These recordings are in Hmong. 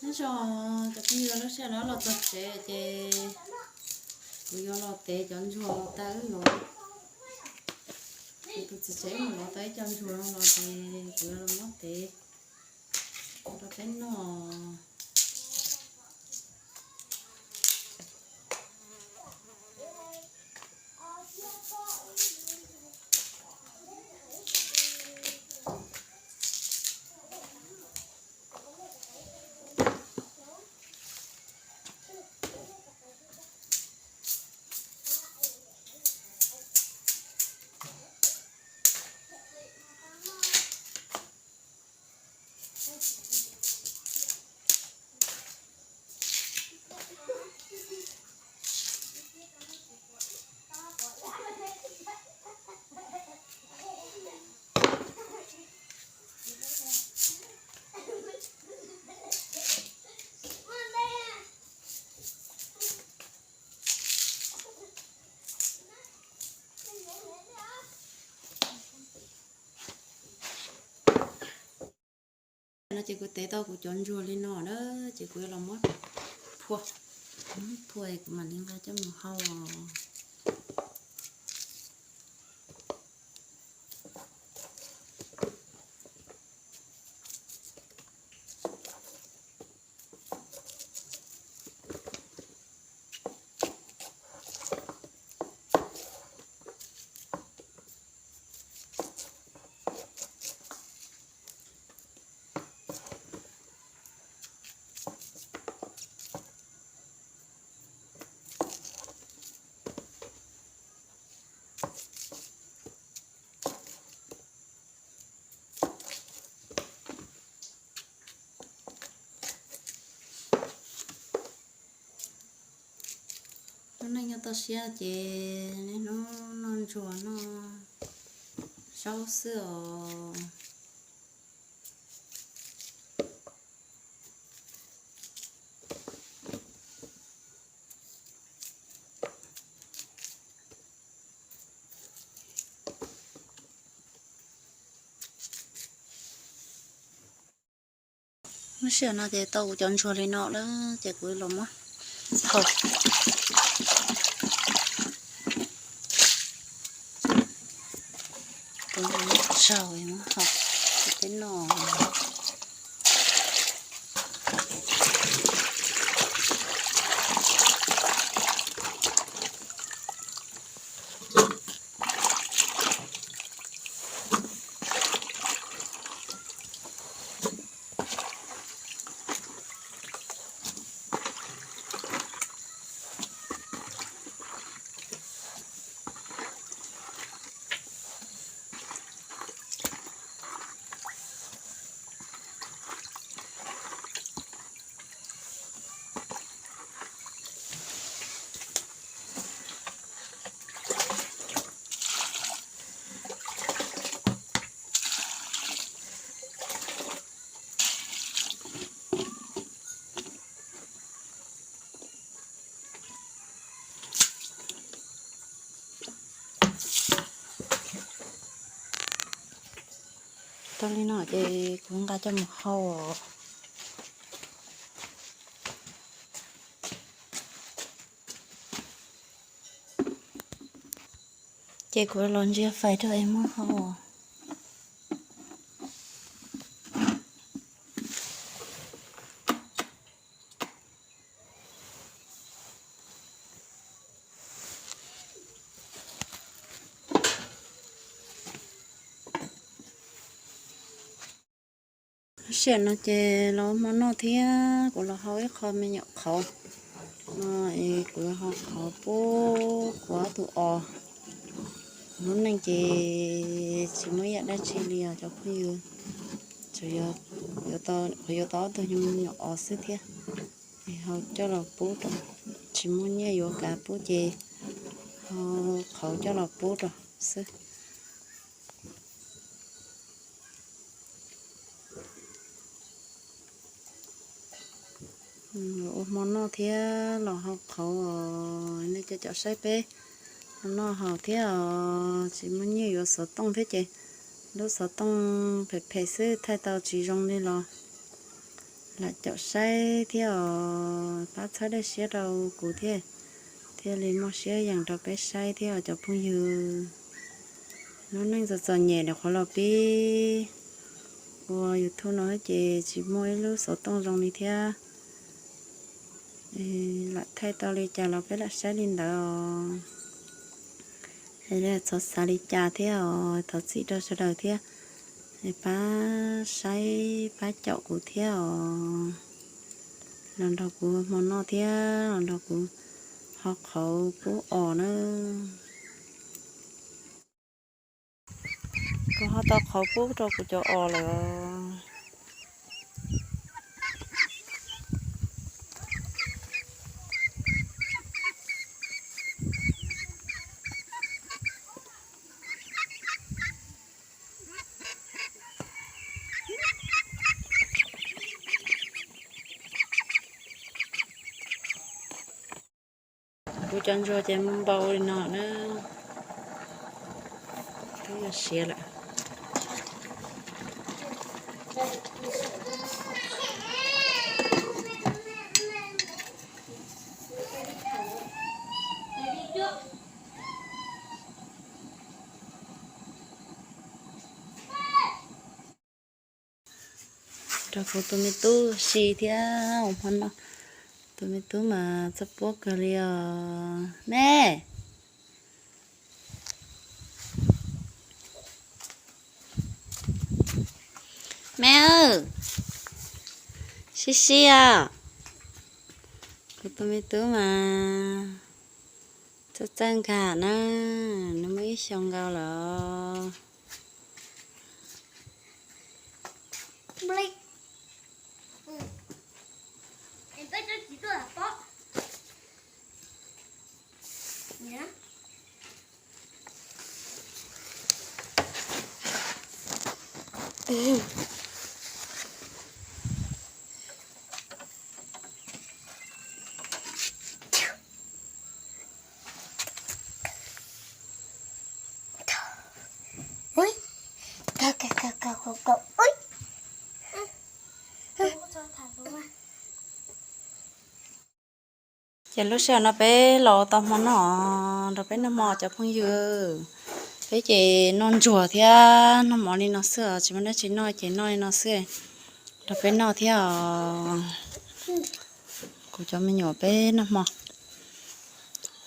Nyob zoo cov phooj ywg, lub sij hawm no los txog tsev ces kuv yuav los tev cov ntsuag los tau wb lov. Kuv tus txiv tsev wb mus lov tau ib co ntsuag no los ces kuv yuav los muab tev rau peb noj. No ces kuv tev tau kuv cov ntsuag li no na, ces kuv yuav los muab phua, phua kuv mam li nqa coj mus hau. Lub neej nyob toj siab ces niaj hnub noj ntsuag noj zaub xwb os. Lub sij hawm no ces tau kuv cov ntsuag li no lawm ces kuv los muab hau. Kuv zaug muab hau rau peb noj. Tau li no ces kuv nqa coj mus hau. Ces kuv los ntsia fais rau es muab hau. Sij hawm no ces los ua hmo noj thiab kuv los hau ib qho me nyuam qhauv no es kuv ho qhauv pub kuv ob tug os. Lub neej ces tsis muaj ib yam dab tsi li os cov phooj ywg, tsuas yuav tau ob tug me nyuam os xwb thiab. Es hau coj los pub rau, tsis muaj nyiaj yuav kav pub ces hau qhauv coj los pub rau xwb. Ua hmo noj thiab los hau qhauv os nej cov cov saib peb noj haus thiab os. Tsis muaj nyiaj yuav xov tooj thiab ces lub xov tooj phem phem xwb thaij tau tsis zoo li los Lam caum saib thiab os, pab txhawb dawj siab rau kuv thiab, thiaj li muaj siab yeem rau peb saib thiab os cov phooj ywg. Lub neej txom txom nyem nyuam qhuav los pib ua YouTube no ces tsis muaj ib lub xov tooj zoo li thiab. Lam thaij tau li cas los peb lam saib li ntawd os. Txhob xav li cas thiab os, thov txim rau sawv daws thiab. Pab saib pab caum kuv thiab os. Los nrog kuv hmo noj thiab los nrog kuv ho qhauv pub os na. Kuv ho tau qhauv pub rau kuv cov os lawm. Kuv cov ntsuag ces mus npau li no na. Twb yog siav lawm. Rau kuv tus me tub si thiab ua hmo noj. Tus me tub mas txawj puab kawg li os me. Me, sib sib os. Kuv tus me tub mas txawj txawj nkag na, nws muaj ib xyoo nkaus lawm. Ces lub sij hawm no peb los tau hmo noj, nrog peb noj hmo cov phooj ywg. Peb ces noj ntsuag thiab noj mov li no xwb os, tsis muaj dab tsi noj ces noj li no xwb. Nrog peb noj thiab os. Kuv cov me nyuam peb noj hmo.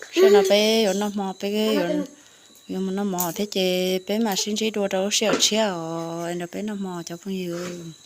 Sij hawm no peb yuav noj hmo, peb yuav mus noj mov thiab ces peb mam sib ntsib dua rau lub sij hawm tshiab os, nrog peb noj hmo cov phooj ywg.